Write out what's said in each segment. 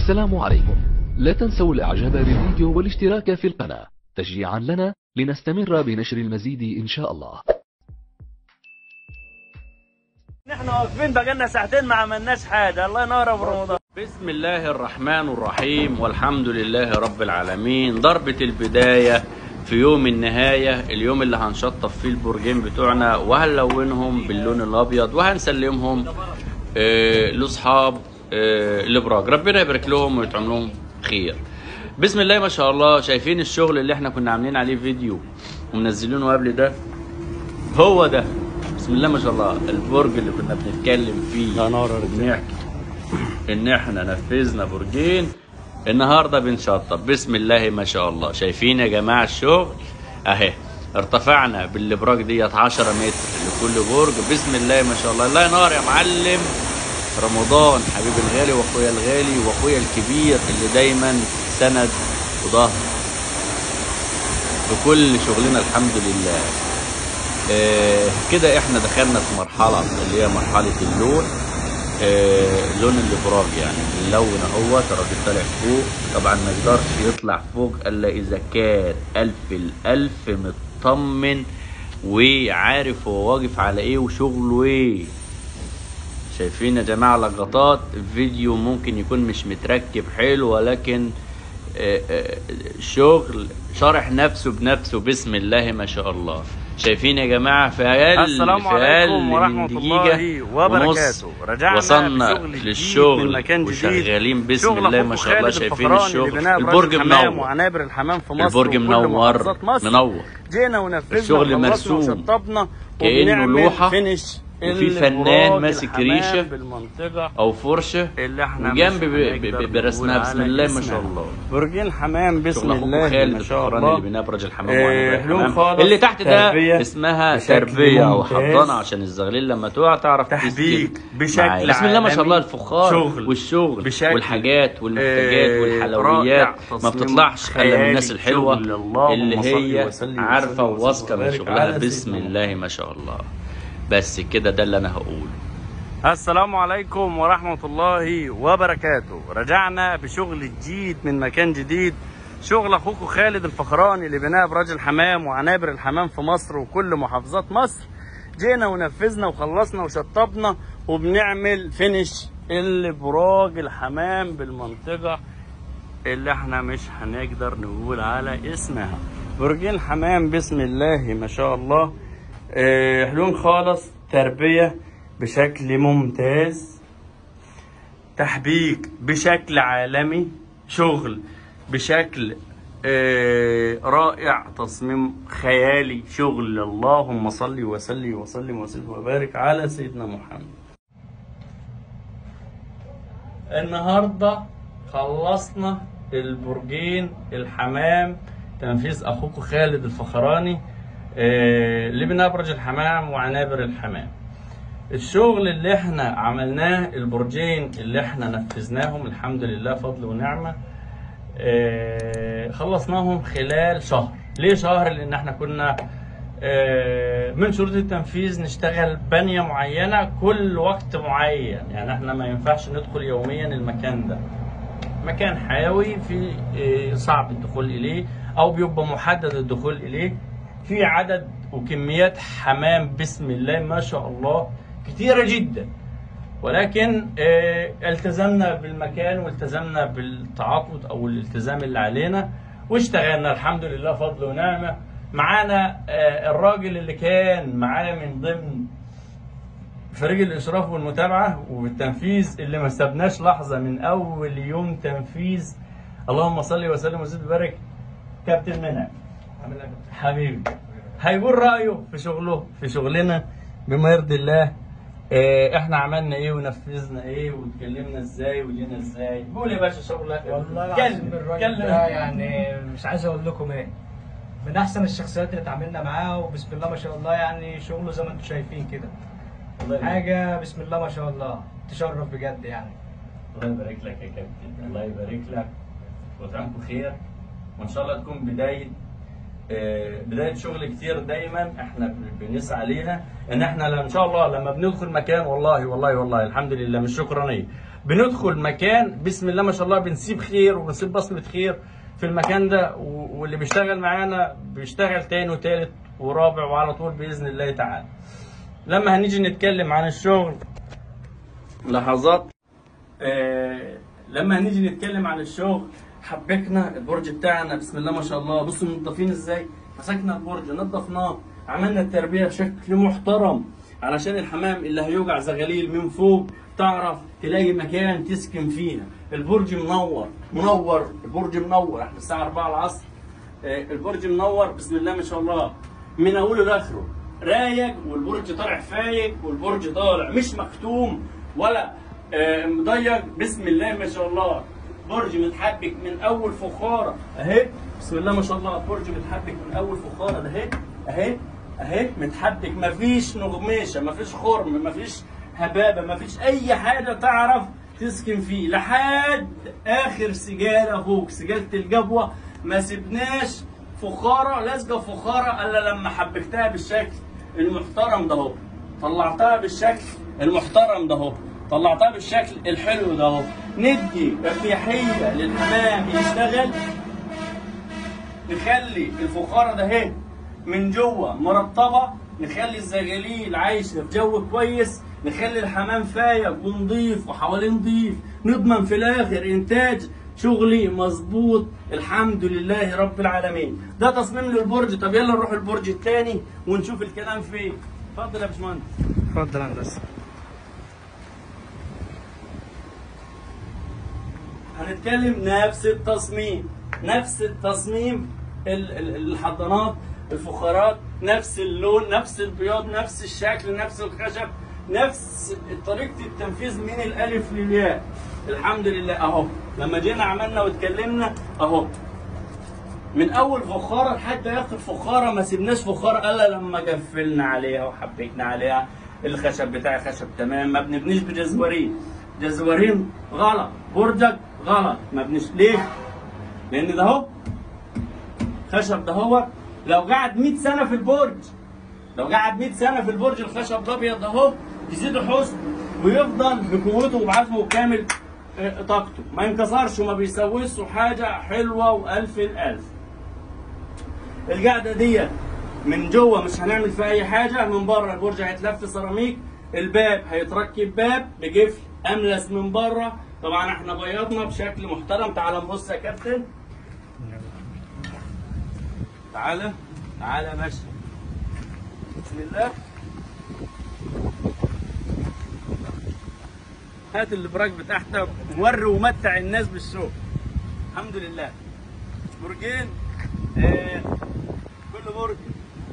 السلام عليكم. لا تنسوا الاعجاب بالفيديو والاشتراك في القناة تشجيعا لنا لنستمر بنشر المزيد ان شاء الله. نحن واقفين بقالنا ساعتين ما عملناش حاجة. الله ينور ابو رمضان. بسم الله الرحمن الرحيم، والحمد لله رب العالمين. ضربة البداية في يوم النهاية، اليوم اللي هنشطف فيه البرجين بتوعنا وهنلونهم باللون الابيض وهنسلمهم لاصحاب الابراج. ربنا يبارك لهم ويطعم لهم خير. بسم الله ما شاء الله. شايفين الشغل اللي احنا كنا عاملين عليه فيديو ومنزلينه قبل ده؟ هو ده. بسم الله ما شاء الله، البرج اللي كنا بنتكلم فيه وبنحكي ان احنا نفذنا برجين، النهارده بنشطب. بسم الله ما شاء الله. شايفين يا جماعة الشغل اهي، ارتفعنا بالابراج ديت 10 متر لكل برج. بسم الله ما شاء الله. الله ينور يا معلم رمضان، حبيبي الغالي واخويا الغالي واخويا الكبير اللي دايما سند وظهر في كل شغلنا الحمد لله. كده احنا دخلنا في مرحلة اللي هي مرحلة اللون، لون الابراج، يعني اللون اهوت الراجل طالع فوق. طبعا ما يقدرش يطلع فوق الا اذا كان الف الالف مطمن وعارف هو واقف على ايه وشغله ايه. شايفين يا جماعة لقطات فيديو ممكن يكون مش متركب حلو، ولكن شغل شارح نفسه بنفسه. بسم الله ما شاء الله. شايفين يا جماعة في اقل السلام عليكم ورحمة الله وبركاته. رجعنا وصلنا للشغل من مكان جديد وشغالين بسم الله ما شاء الله. شايفين الشغل، البرج منور وعنابر الحمام في مصر، البرج منور منور. جينا ونفذنا الشغل مرسوم كأنه لوحة، وفي فنان ماسك ريشه او فرشه وجنب برسمها. بسم الله ما شاء الله. برجين حمام بسم الله ما شاء الله، اللي بناه برج الحمام وعنابر الحمام. اللي تحت ده اسمها تربيه او حضانة عشان الزغلول لما تقع تعرف تحبيك بشكل. بسم الله ما شاء الله. الفخار والشغل والحاجات والمنتجات والحلويات ما بتطلعش الا من الناس الحلوة اللي هي عارفه وواثقه من شغلها. بسم الله ما شاء الله. بس كده ده اللي انا هقوله. السلام عليكم ورحمة الله وبركاته. رجعنا بشغل جديد من مكان جديد، شغل اخوكم خالد الفخراني اللي بناه ابراج الحمام وعنابر الحمام في مصر وكل محافظات مصر. جينا ونفذنا وخلصنا وشطبنا وبنعمل فينش الابراج الحمام بالمنطقة اللي احنا مش هنقدر نقول على اسمها. برجين حمام بسم الله ما شاء الله، حلوين خالص، تربية بشكل ممتاز، تحبيك بشكل عالمي، شغل بشكل رائع، تصميم خيالي، شغل. اللهم صل وسلم وسلم وسلم وبارك على سيدنا محمد. النهارده خلصنا البرجين الحمام، تنفيذ اخوكم خالد الفخراني اللي بناه برج الحمام وعنابر الحمام. الشغل اللي احنا عملناه، البرجين اللي احنا نفذناهم الحمد لله فضل ونعمة، خلصناهم خلال شهر. ليه شهر؟ لان احنا كنا من شروط التنفيذ نشتغل بنية معينة كل وقت معين، يعني احنا ما ينفعش ندخل يوميا المكان ده، مكان حيوي في صعب الدخول اليه او بيبقى محدد الدخول اليه، في عدد وكميات حمام بسم الله ما شاء الله كتيرة جدا، ولكن التزمنا بالمكان والتزمنا بالتعاقد او الالتزام اللي علينا واشتغلنا الحمد لله فضل ونعمة. معانا الراجل اللي كان معايا من ضمن فريق الاشراف والمتابعة والتنفيذ، اللي ما سابناش لحظة من اول يوم تنفيذ. اللهم صل وسلم وزد وبارك. كابتن منعم حبيبي هيقول رأيه في شغله في شغلنا بما يرضي الله. احنا عملنا ايه ونفذنا ايه واتكلمنا ازاي وجينا ازاي. قول يا باشا شغلك. والله العظيم الراجل ده يعني مش عايز اقول لكم ايه، من احسن الشخصيات اللي اتعاملنا معاها، وبسم الله ما شاء الله يعني شغله زي ما انتم شايفين كده حاجة بسم الله ما شاء الله تشرف بجد يعني. الله يبارك لك يا كابتن، الله يبارك لك ويطعمكم خير، وان شاء الله تكون بداية شغل كتير دايما احنا بنسعى ليها، ان احنا ان شاء الله لما بندخل مكان والله والله والله الحمد لله مش شكرانيه، بندخل مكان بسم الله ما شاء الله بنسيب خير وبنسيب بصمة خير في المكان ده، واللي بيشتغل معانا بيشتغل تاني وتالت ورابع وعلى طول باذن الله تعالى. لما هنيجي نتكلم عن الشغل لحظات، لما هنيجي نتكلم عن الشغل حبكنا البرج بتاعنا بسم الله ما شاء الله. بصوا منضفين ازاي، مسكنا البرج نضفناه، عملنا التربية بشكل محترم علشان الحمام اللي هيوجع زغاليل من فوق تعرف تلاقي مكان تسكن فيها. البرج منور منور، البرج منور، احنا الساعة 4 العصر، البرج منور بسم الله ما شاء الله من اوله لاخره، رايق، والبرج طالع فايق، والبرج طالع مش مختوم ولا مضيق بسم الله ما شاء الله. برج متحبك من اول فخاره اهي بسم الله ما شاء الله، برج متحبك من اول فخاره ده اهي اهي اهي متحبك، مفيش نغميشه، مفيش خرم، مفيش هبابه، مفيش اي حاجة تعرف تسكن فيه لحد اخر سجاره فوق سجاره الجبوه. ما سبناش فخاره لازقه فخاره الا لما حبكتها بالشكل المحترم ده اهو، طلعتها بالشكل المحترم ده اهو، طلعتها بالشكل الحلو ده اهو. ندي ارتياحيه للحمام يشتغل، نخلي الفخاره ده اهي من جوه مرطبه، نخلي الزغاليل عايشه في جو كويس، نخلي الحمام فايق ونضيف وحواليه نضيف، نضمن في الاخر انتاج شغلي مظبوط الحمد لله رب العالمين. ده تصميم للبرج. طب يلا نروح البرج الثاني ونشوف الكلام فين. اتفضل يا باشمهندس. اتفضل يا هندسة. هنتكلم نفس التصميم، نفس التصميم، الحضانات، الفخارات، نفس اللون، نفس البياض، نفس الشكل، نفس الخشب، نفس طريقة التنفيذ من الألف للياء الحمد لله. أهو لما جينا عملنا واتكلمنا أهو من أول فخارة لحد آخر فخارة، ما سيبناش فخارة إلا لما قفلنا عليها وحبيتنا عليها. الخشب بتاعي خشب تمام، ما بنبنيش بجزورين، جزورين غلط، برجك غلط، ما بنش ليه؟ لأن ده أهو خشب ده هو لو قعد 100 سنة في البرج، لو قعد 100 سنة في البرج الخشب الأبيض ده أهو يزيد حسن ويفضل بقوته وبعزمه وكامل طاقته، ما ينكسرش وما بيسوسش، حاجة حلوة وألف الألف. القعدة دي من جوه مش هنعمل فيها أي حاجة، من بره البرج هيتلف سيراميك، الباب هيتركب باب بجفل أملس من بره. طبعا احنا بيضنا بشكل محترم. تعال نبص يا كابتن، تعالى تعالى يا باشا، بسم الله. هات الابراج بتاعتك ووري ومتع الناس بالشوق. الحمد لله. برجين، كل برج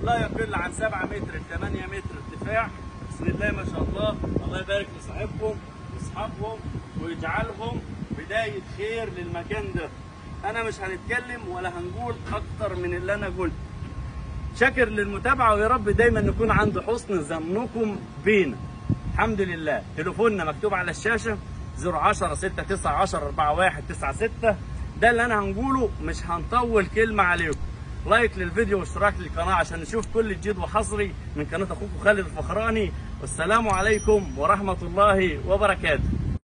لا يقل عن 7 متر 8 متر ارتفاع. بسم الله ما شاء الله، الله يبارك لصاحبهم واصحابهم ويجعلهم بداية خير للمكان ده. انا مش هنتكلم ولا هنقول اكتر من اللي انا قلت. شاكر للمتابعة، ويا رب دايما نكون عند حسن ظنكم بينا. الحمد لله. تليفوننا مكتوب على الشاشة 010 6 9 10 4 1 9 6. ده اللي انا هنقوله، مش هنطول كلمة عليكم. لايك للفيديو واشتراك للقناة عشان نشوف كل جديد وحصري من قناة اخوكم خالد الفخراني. والسلام عليكم ورحمة الله وبركاته.